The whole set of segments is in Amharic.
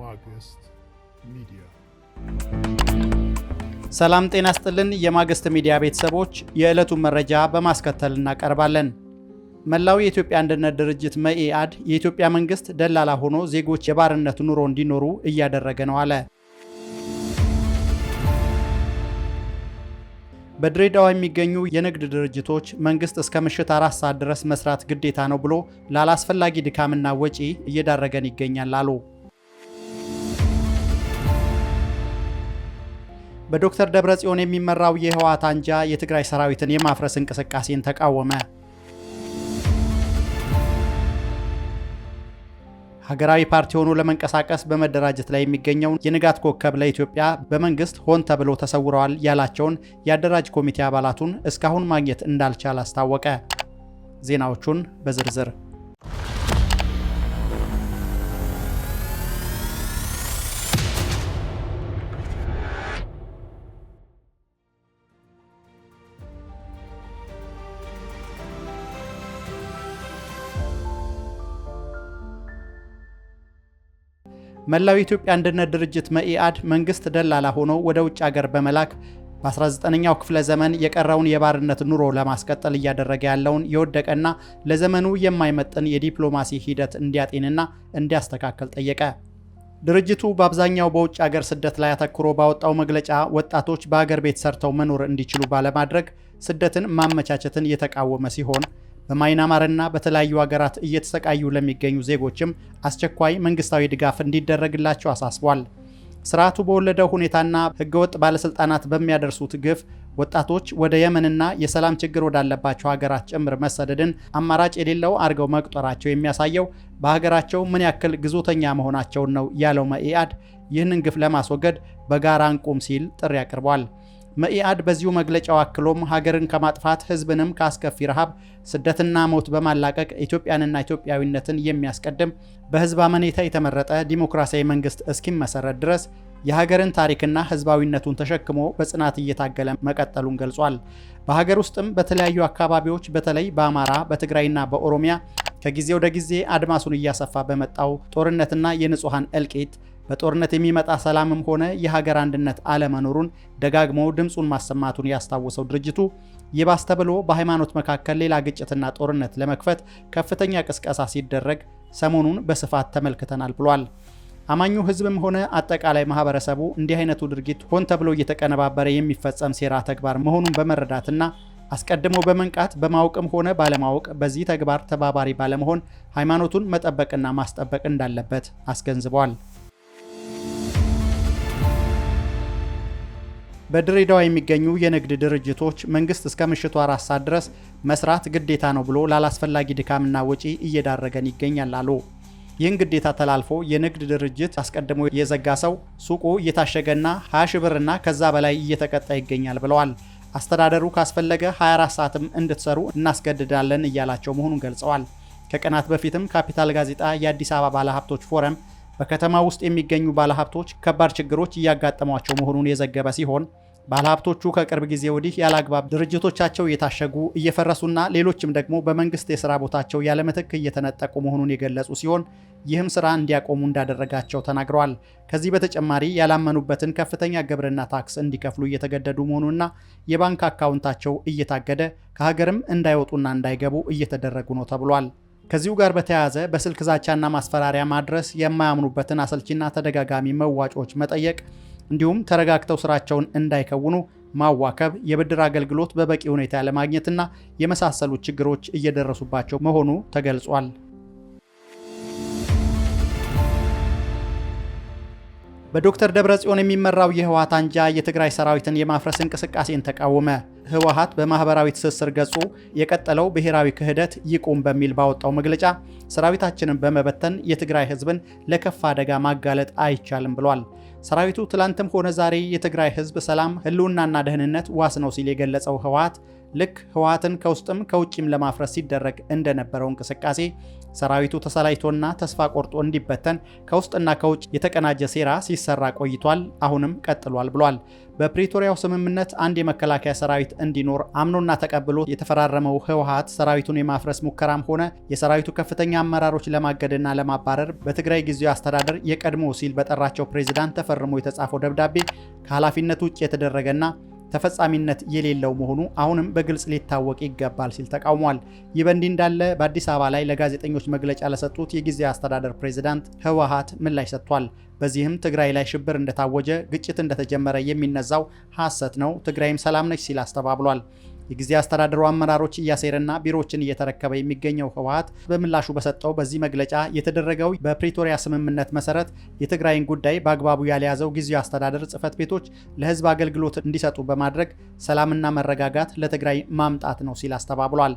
ማግስት ሚዲያ። ሰላም ጤና ስጥልን። የማግስት ሚዲያ ቤተሰቦች፣ የዕለቱን መረጃ በማስከተል እናቀርባለን። መላው የኢትዮጵያ አንድነት ድርጅት መኢአድ የኢትዮጵያ መንግስት ደላላ ሆኖ ዜጎች የባርነት ኑሮ እንዲኖሩ እያደረገ ነው አለ። በድሬዳዋ የሚገኙ የንግድ ድርጅቶች መንግስት እስከ ምሽት 4 ሰዓት ድረስ መስራት ግዴታ ነው ብሎ ላላስፈላጊ ድካምና ወጪ እየዳረገን ይገኛል አሉ። በዶክተር ደብረጽዮን የሚመራው የህወሓት አንጃ የትግራይ ሰራዊትን የማፍረስ እንቅስቃሴን ተቃወመ። ሀገራዊ ፓርቲ ሆኖ ለመንቀሳቀስ በመደራጀት ላይ የሚገኘው የንጋት ኮከብ ለኢትዮጵያ በመንግስት ሆን ተብሎ ተሰውረዋል ያላቸውን የአደራጅ ኮሚቴ አባላቱን እስካሁን ማግኘት እንዳልቻለ አስታወቀ። ዜናዎቹን በዝርዝር። መላው የኢትዮጵያ አንድነት ድርጅት መኢአድ መንግስት ደላላ ሆኖ ወደ ውጭ አገር በመላክ በ19ኛው ክፍለ ዘመን የቀረውን የባርነት ኑሮ ለማስቀጠል እያደረገ ያለውን የወደቀና ለዘመኑ የማይመጥን የዲፕሎማሲ ሂደት እንዲያጤንና እንዲያስተካከል ጠየቀ። ድርጅቱ በአብዛኛው በውጭ አገር ስደት ላይ አተኩሮ ባወጣው መግለጫ ወጣቶች በአገር ቤት ሰርተው መኖር እንዲችሉ ባለማድረግ ስደትን ማመቻቸትን የተቃወመ ሲሆን፣ በማይናማርና በተለያዩ ሀገራት እየተሰቃዩ ለሚገኙ ዜጎችም አስቸኳይ መንግስታዊ ድጋፍ እንዲደረግላቸው አሳስቧል። ስርዓቱ በወለደው ሁኔታና ህገወጥ ባለስልጣናት በሚያደርሱት ግፍ ወጣቶች ወደ የመንና የሰላም ችግር ወዳለባቸው ሀገራት ጭምር መሰደድን አማራጭ የሌለው አድርገው መቁጠራቸው የሚያሳየው በሀገራቸው ምን ያክል ግዞተኛ መሆናቸውን ነው ያለው መኢአድ፣ ይህንን ግፍ ለማስወገድ በጋራ እንቁም ሲል ጥሪ አቅርቧል። መኢአድ በዚሁ መግለጫው አክሎም ሀገርን ከማጥፋት፣ ህዝብንም ከአስከፊ ረሃብ፣ ስደትና ሞት በማላቀቅ ኢትዮጵያንና ኢትዮጵያዊነትን የሚያስቀድም በህዝብ አመኔታ የተመረጠ ዲሞክራሲያዊ መንግስት እስኪመሰረት ድረስ የሀገርን ታሪክና ህዝባዊነቱን ተሸክሞ በጽናት እየታገለ መቀጠሉን ገልጿል። በሀገር ውስጥም በተለያዩ አካባቢዎች በተለይ በአማራ፣ በትግራይና በኦሮሚያ ከጊዜ ወደ ጊዜ አድማሱን እያሰፋ በመጣው ጦርነትና የንጹሐን እልቂት በጦርነት የሚመጣ ሰላምም ሆነ የሀገር አንድነት አለመኖሩን ደጋግሞ ድምፁን ማሰማቱን ያስታወሰው ድርጅቱ፣ ይባስ ተብሎ በሃይማኖት መካከል ሌላ ግጭትና ጦርነት ለመክፈት ከፍተኛ ቅስቀሳ ሲደረግ ሰሞኑን በስፋት ተመልክተናል ብሏል። አማኙ ህዝብም ሆነ አጠቃላይ ማህበረሰቡ እንዲህ አይነቱ ድርጊት ሆን ተብሎ እየተቀነባበረ የሚፈጸም ሴራ ተግባር መሆኑን በመረዳትና አስቀድሞ በመንቃት በማወቅም ሆነ ባለማወቅ በዚህ ተግባር ተባባሪ ባለመሆን ሃይማኖቱን መጠበቅና ማስጠበቅ እንዳለበት አስገንዝቧል። በድሬዳዋ የሚገኙ የንግድ ድርጅቶች መንግስት እስከ ምሽቱ 4 ሰዓት ድረስ መስራት ግዴታ ነው ብሎ ላላስፈላጊ ድካምና ወጪ እየዳረገን ይገኛል አሉ። ይህን ግዴታ ተላልፎ የንግድ ድርጅት አስቀድሞ የዘጋ ሰው ሱቁ እየታሸገና 20 ሺ ብርና ከዛ በላይ እየተቀጣ ይገኛል ብለዋል። አስተዳደሩ ካስፈለገ 24 ሰዓትም እንድትሰሩ እናስገድዳለን እያላቸው መሆኑን ገልጸዋል። ከቀናት በፊትም ካፒታል ጋዜጣ የአዲስ አበባ ባለሀብቶች ፎረም በከተማ ውስጥ የሚገኙ ባለሀብቶች ከባድ ችግሮች እያጋጠሟቸው መሆኑን የዘገበ ሲሆን፣ ባለሀብቶቹ ከቅርብ ጊዜ ወዲህ ያለአግባብ ድርጅቶቻቸው እየታሸጉ፣ እየፈረሱና ሌሎችም ደግሞ በመንግስት የስራ ቦታቸው ያለምትክ እየተነጠቁ መሆኑን የገለጹ ሲሆን፣ ይህም ስራ እንዲያቆሙ እንዳደረጋቸው ተናግረዋል። ከዚህ በተጨማሪ ያላመኑበትን ከፍተኛ ግብርና ታክስ እንዲከፍሉ እየተገደዱ መሆኑና የባንክ አካውንታቸው እየታገደ ከሀገርም እንዳይወጡና እንዳይገቡ እየተደረጉ ነው ተብሏል። ከዚሁ ጋር በተያያዘ በስልክ ዛቻና ማስፈራሪያ ማድረስ፣ የማያምኑበትን አሰልቺና ተደጋጋሚ መዋጮች መጠየቅ እንዲሁም ተረጋግተው ስራቸውን እንዳይከውኑ ማዋከብ፣ የብድር አገልግሎት በበቂ ሁኔታ ያለማግኘትና የመሳሰሉ ችግሮች እየደረሱባቸው መሆኑ ተገልጿል። በዶክተር ደብረጽዮን የሚመራው የህወሓት አንጃ የትግራይ ሰራዊትን የማፍረስ እንቅስቃሴን ተቃወመ። ህወሓት በማህበራዊ ትስስር ገጹ የቀጠለው ብሔራዊ ክህደት ይቁም በሚል ባወጣው መግለጫ ሰራዊታችንን በመበተን የትግራይ ህዝብን ለከፋ አደጋ ማጋለጥ አይቻልም ብሏል። ሰራዊቱ ትላንትም ሆነ ዛሬ የትግራይ ህዝብ ሰላም፣ ህልውናና ደህንነት ዋስ ነው ሲል የገለጸው ህወሓት፣ ልክ ህወሓትን ከውስጥም ከውጭም ለማፍረስ ሲደረግ እንደነበረው እንቅስቃሴ ሰራዊቱ ተሰላይቶና ተስፋ ቆርጦ እንዲበተን ከውስጥና ከውጭ የተቀናጀ ሴራ ሲሰራ ቆይቷል፣ አሁንም ቀጥሏል ብሏል። በፕሪቶሪያው ስምምነት አንድ የመከላከያ ሰራዊት እንዲኖር አምኖና ተቀብሎ የተፈራረመው ህወሓት ሰራዊቱን የማፍረስ ሙከራም ሆነ የሰራዊቱ ከፍተኛ አመራሮች ለማገድና ለማባረር በትግራይ ጊዜያዊ አስተዳደር የቀድሞ ሲል በጠራቸው ፕሬዝዳንት ተፈርሞ የተጻፈው ደብዳቤ ከኃላፊነት ውጭ የተደረገና ተፈጻሚነት የሌለው መሆኑ አሁንም በግልጽ ሊታወቅ ይገባል ሲል ተቃውሟል። ይህ በእንዲህ እንዳለ በአዲስ አበባ ላይ ለጋዜጠኞች መግለጫ ለሰጡት የጊዜያዊ አስተዳደር ፕሬዝዳንት ህወሓት ምላሽ ሰጥቷል። በዚህም ትግራይ ላይ ሽብር እንደታወጀ፣ ግጭት እንደተጀመረ የሚነዛው ሐሰት ነው፣ ትግራይም ሰላም ነች ሲል አስተባብሏል። የጊዜያዊ አስተዳደሩ አመራሮች እያሴረና ቢሮዎችን እየተረከበ የሚገኘው ህወሓት በምላሹ በሰጠው በዚህ መግለጫ የተደረገው በፕሪቶሪያ ስምምነት መሰረት የትግራይን ጉዳይ በአግባቡ ያልያዘው ጊዜያዊ አስተዳደር ጽሕፈት ቤቶች ለህዝብ አገልግሎት እንዲሰጡ በማድረግ ሰላምና መረጋጋት ለትግራይ ማምጣት ነው ሲል አስተባብሏል።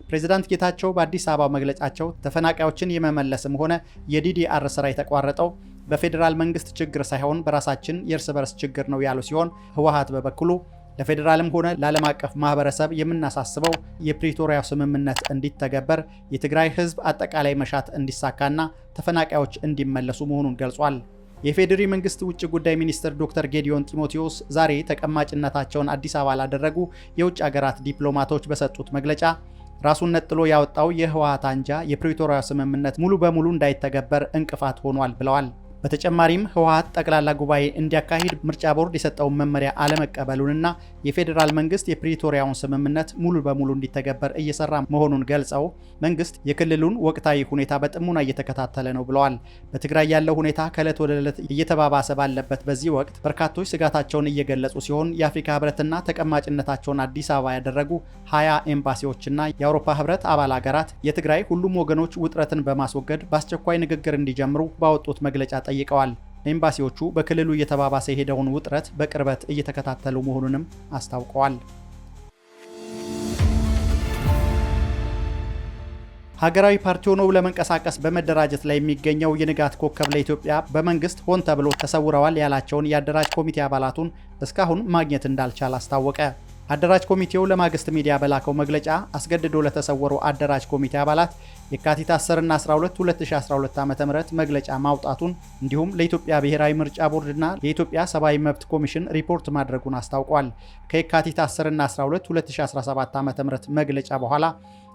ፕሬዝዳንት ጌታቸው በአዲስ አበባ መግለጫቸው ተፈናቃዮችን የመመለስም ሆነ የ DDR ስራ የተቋረጠው በፌዴራል መንግስት ችግር ሳይሆን በራሳችን የእርስ በርስ ችግር ነው ያሉ ሲሆን፣ ህወሓት በበኩሉ ለፌዴራልም ሆነ ለዓለም አቀፍ ማህበረሰብ የምናሳስበው የፕሪቶሪያው ስምምነት እንዲተገበር፣ የትግራይ ህዝብ አጠቃላይ መሻት እንዲሳካና ተፈናቃዮች እንዲመለሱ መሆኑን ገልጿል። የኢፌዴሪ መንግስት ውጭ ጉዳይ ሚኒስትር ዶክተር ጌዲዮን ጢሞቴዎስ ዛሬ ተቀማጭነታቸውን አዲስ አበባ ላደረጉ የውጭ ሀገራት ዲፕሎማቶች በሰጡት መግለጫ ራሱን ነጥሎ ያወጣው የህወሓት አንጃ የፕሪቶሪያው ስምምነት ሙሉ በሙሉ እንዳይተገበር እንቅፋት ሆኗል ብለዋል። በተጨማሪም ህወሓት ጠቅላላ ጉባኤ እንዲያካሂድ ምርጫ ቦርድ የሰጠውን መመሪያ አለመቀበሉንና የፌዴራል መንግስት የፕሪቶሪያውን ስምምነት ሙሉ በሙሉ እንዲተገበር እየሰራ መሆኑን ገልጸው መንግስት የክልሉን ወቅታዊ ሁኔታ በጥሞና እየተከታተለ ነው ብለዋል። በትግራይ ያለው ሁኔታ ከዕለት ወደ ዕለት እየተባባሰ ባለበት በዚህ ወቅት በርካቶች ስጋታቸውን እየገለጹ ሲሆን፣ የአፍሪካ ህብረትና ተቀማጭነታቸውን አዲስ አበባ ያደረጉ 20 ኤምባሲዎችና የአውሮፓ ህብረት አባል ሀገራት የትግራይ ሁሉም ወገኖች ውጥረትን በማስወገድ በአስቸኳይ ንግግር እንዲጀምሩ ባወጡት መግለጫ ጠይቀዋል። ኤምባሲዎቹ በክልሉ እየተባባሰ የሄደውን ውጥረት በቅርበት እየተከታተሉ መሆኑንም አስታውቀዋል። ሀገራዊ ፓርቲ ሆኖ ለመንቀሳቀስ በመደራጀት ላይ የሚገኘው የንጋት ኮከብ ለኢትዮጵያ በመንግስት ሆን ተብሎ ተሰውረዋል ያላቸውን የአደራጅ ኮሚቴ አባላቱን እስካሁን ማግኘት እንዳልቻለ አስታወቀ። አደራጅ ኮሚቴው ለማግስት ሚዲያ በላከው መግለጫ አስገድዶ ለተሰወሩ አደራጅ ኮሚቴ አባላት የካቲት 10 እና 12 2012 ዓ.ም መግለጫ ማውጣቱን እንዲሁም ለኢትዮጵያ ብሔራዊ ምርጫ ቦርድና ለኢትዮጵያ ሰብአዊ መብት ኮሚሽን ሪፖርት ማድረጉን አስታውቋል። ከየካቲት 10 እና 12 2017 ዓ.ም መግለጫ በኋላ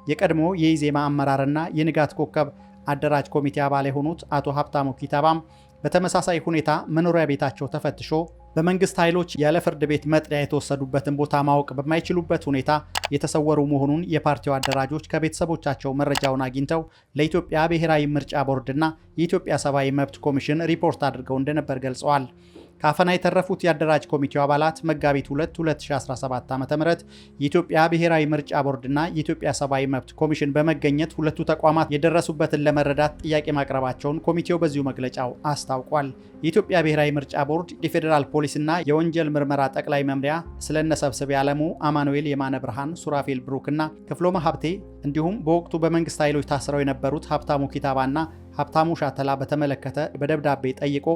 የቀድሞ የኢዜማ አመራርና የንጋት ኮከብ አደራጅ ኮሚቴ አባል የሆኑት አቶ ሀብታሙ ኪታባም በተመሳሳይ ሁኔታ መኖሪያ ቤታቸው ተፈትሾ በመንግስት ኃይሎች ያለ ፍርድ ቤት መጥሪያ የተወሰዱበትን ቦታ ማወቅ በማይችሉበት ሁኔታ የተሰወሩ መሆኑን የፓርቲው አደራጆች ከቤተሰቦቻቸው መረጃውን አግኝተው ለኢትዮጵያ ብሔራዊ ምርጫ ቦርድና የኢትዮጵያ ሰብአዊ መብት ኮሚሽን ሪፖርት አድርገው እንደነበር ገልጸዋል። ከአፈና የተረፉት የአደራጅ ኮሚቴው አባላት መጋቢት 2 2017 ዓ.ም የኢትዮጵያ ብሔራዊ ምርጫ ቦርድና የኢትዮጵያ ሰብአዊ መብት ኮሚሽን በመገኘት ሁለቱ ተቋማት የደረሱበትን ለመረዳት ጥያቄ ማቅረባቸውን ኮሚቴው በዚሁ መግለጫው አስታውቋል። የኢትዮጵያ ብሔራዊ ምርጫ ቦርድ፣ የፌዴራል ፖሊስና የወንጀል ምርመራ ጠቅላይ መምሪያ ስለነሰብስቤ ዓለሙ፣ አማኑኤል የማነ ብርሃን፣ ሱራፌል ብሩክና ክፍሎማ ሀብቴ እንዲሁም በወቅቱ በመንግስት ኃይሎች ታስረው የነበሩት ሀብታሙ ኪታባና ሀብታሙ ሻተላ በተመለከተ በደብዳቤ ጠይቆ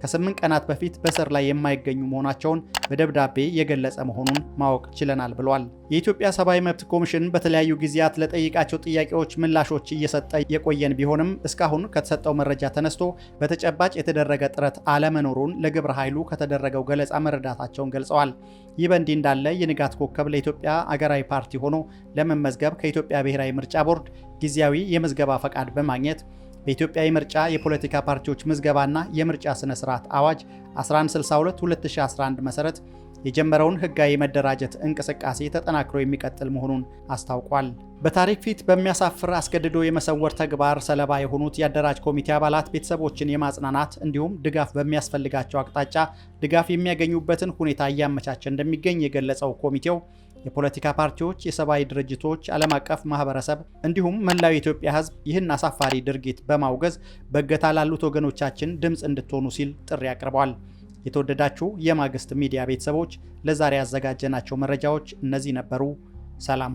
ከ8 ቀናት በፊት በእስር ላይ የማይገኙ መሆናቸውን በደብዳቤ የገለጸ መሆኑን ማወቅ ችለናል ብሏል። የኢትዮጵያ ሰብአዊ መብት ኮሚሽን በተለያዩ ጊዜያት ለጠይቃቸው ጥያቄዎች ምላሾች እየሰጠ የቆየን ቢሆንም እስካሁን ከተሰጠው መረጃ ተነስቶ በተጨባጭ የተደረገ ጥረት አለመኖሩን ለግብረ ኃይሉ ከተደረገው ገለጻ መረዳታቸውን ገልጸዋል። ይህ በእንዲህ እንዳለ የንጋት ኮከብ ለኢትዮጵያ አገራዊ ፓርቲ ሆኖ ለመመዝገብ ከኢትዮጵያ ብሔራዊ ምርጫ ቦርድ ጊዜያዊ የምዝገባ ፈቃድ በማግኘት በኢትዮጵያ የምርጫ የፖለቲካ ፓርቲዎች ምዝገባና የምርጫ ስነ ስርዓት አዋጅ 1162/2011 መሰረት የጀመረውን ህጋዊ መደራጀት እንቅስቃሴ ተጠናክሮ የሚቀጥል መሆኑን አስታውቋል። በታሪክ ፊት በሚያሳፍር አስገድዶ የመሰወር ተግባር ሰለባ የሆኑት የአደራጅ ኮሚቴ አባላት ቤተሰቦችን የማጽናናት እንዲሁም ድጋፍ በሚያስፈልጋቸው አቅጣጫ ድጋፍ የሚያገኙበትን ሁኔታ እያመቻቸ እንደሚገኝ የገለጸው ኮሚቴው የፖለቲካ ፓርቲዎች፣ የሰብአዊ ድርጅቶች፣ ዓለም አቀፍ ማህበረሰብ እንዲሁም መላው የኢትዮጵያ ሕዝብ ይህን አሳፋሪ ድርጊት በማውገዝ በእገታ ላሉት ወገኖቻችን ድምፅ እንድትሆኑ ሲል ጥሪ አቅርበዋል። የተወደዳችሁ የማግስት ሚዲያ ቤተሰቦች ለዛሬ ያዘጋጀናቸው መረጃዎች እነዚህ ነበሩ። ሰላም።